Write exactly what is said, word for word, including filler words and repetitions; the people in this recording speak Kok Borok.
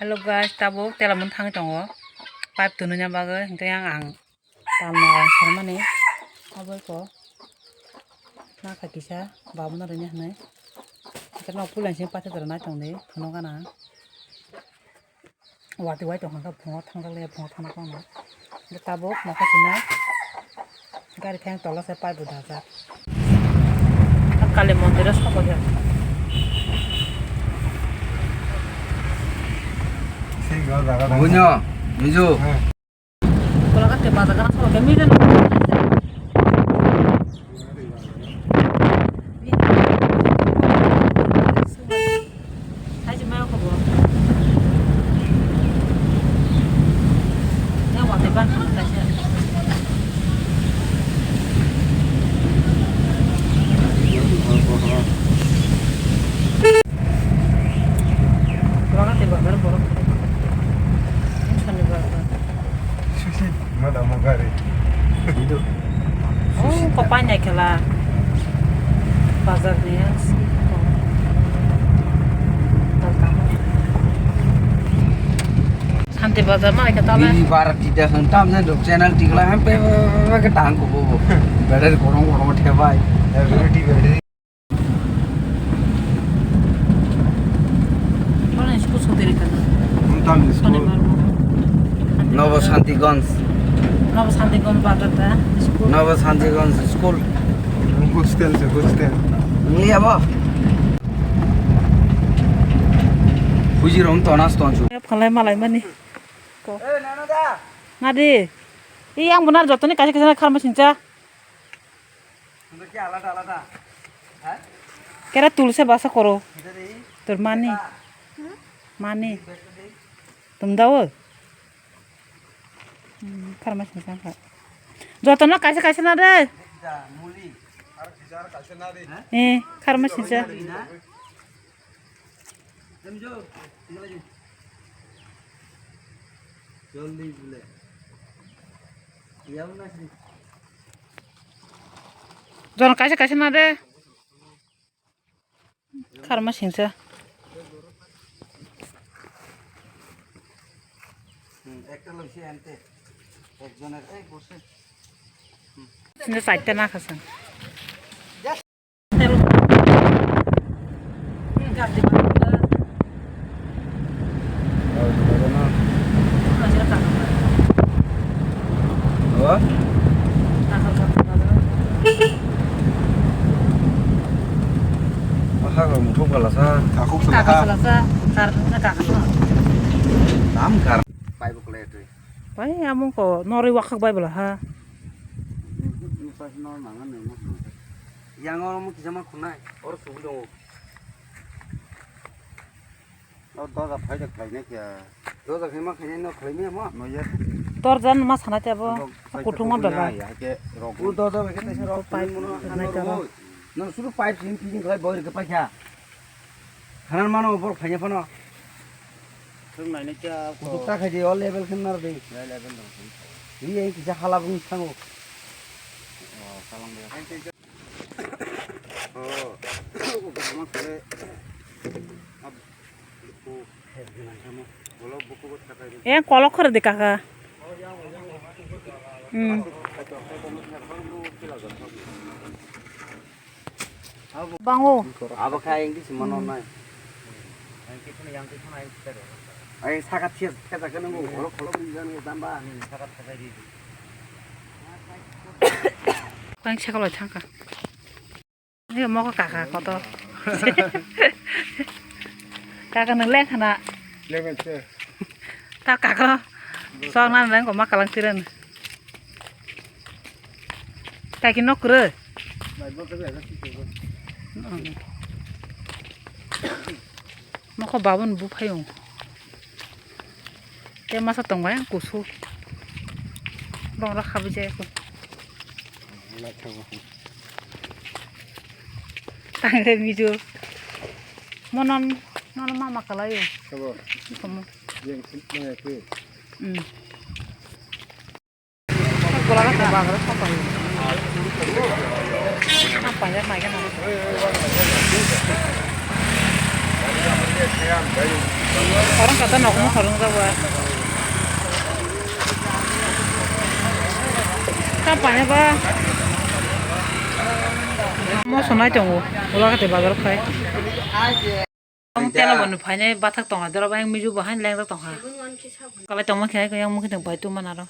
Hello guys, tabuk tela mun thangwi tongo. Pipe tunui na bagwi, hwnkhe yang ang talma rang sarmani. Abo eko nakha kisa, babuno rini hwnwi. Hwnkhe nok puila simi pathar nai tongdi, phunuk gana. Watwi wai tongkha khe phungo thangjakle, phungo thangna khe tabuk nokha sina gari thang tola se pipe bo dajak. Kali mondir o sokojak. Bunyo, Miju. Kolakate bazar gana sokojak, Miju no. Hai, si mayo kobo. Yang watai ban kaisa. Kurang ate bazar borok. Ini Shonibar. Sushi, madam, gari. Oh, kopai nai kela. Bazar ni ya. Santi bazar ma ke tala. Ini bar tidak sentam dan dok channel tikla hampe ke tangko bobo. Badar korong korong thebai. Battery, battery. Mana school sotiri kana? Untam school. Shonibar mo. Nobo Santiganj. Nobo Santiganj bazar ta school. Nobo Santiganj school. Hostel se hostel. Ngliya bo. Fuji rom tonas tonsu. Phalai malai mani. Ko. Eh, nana da. Nadi. Iyang bunar jotoni kaisa kaisa kharma sincha. Kera tulse basa koro. Tor mani. Mani. Tum dawo. Kharma singsa kha. Jotono kaisa kaisa na de. Eh, kharma singsa. Joldi bole. Jon kaisa kaisa na de. Kharma singsa. Hmm, ekta loise ante. Ekjoner, ei, bose. Hmm. Sini side ta na khasa. Hago muthuk phalasa. Takhuk phalasa. Tam kar. Pai bo kle twi. Pai amung ko norwi wakhak bai bwla ha. Yang oro mo kisa ma khunai. Oro subu dongo. O doja phai de khlainai khe. Doja khe ma khainai no khlaimia mo? No ye. Dorja no ma sanai te abo. Abo kutung ma bela. Ya ke rok. O doja bai khe taisa rok pipe mono nai ta ro. No suru pipe sim fitting khlai boy ke paikha. Khanan mano bor khaina phano. Thung nainai khe kutuk ta khai de o level khe nar de. Ya level dong. Ri ei kisa hala bung thango. O salang de. Eh, kolok khoro de kaka. Hmm. Bango. Abo kha yang di sima non nai. Ai saka thias thias ka nang ko kolok kolok ni jan ni damba. Kang sakalo thangka. Ni moko kaka koto. Kaka nang leng khana. Leng se. Ta kaka. Song nan leng ko makalang tiran. Kaki nok kre. Moko babun bu phayo. Te masa tong bai kusu. Bong ra khabi jai ko. Tangre mijo. Monon, monon mama kalayo. Sabo. Komo. Yang sini tu. Hmm. Bola ka bagra sapa. Apa ya, mai ka na. Orang kata nok mo khorang jabo. Ta pane ba. Mo sonai tongo. Ula kate bazar khai. Ang tela bonu phainai bathak tongha, dora bai ang miju bo hain lengjak tongha. Kalai tongma khe yang mukhe tong pai tu manaro.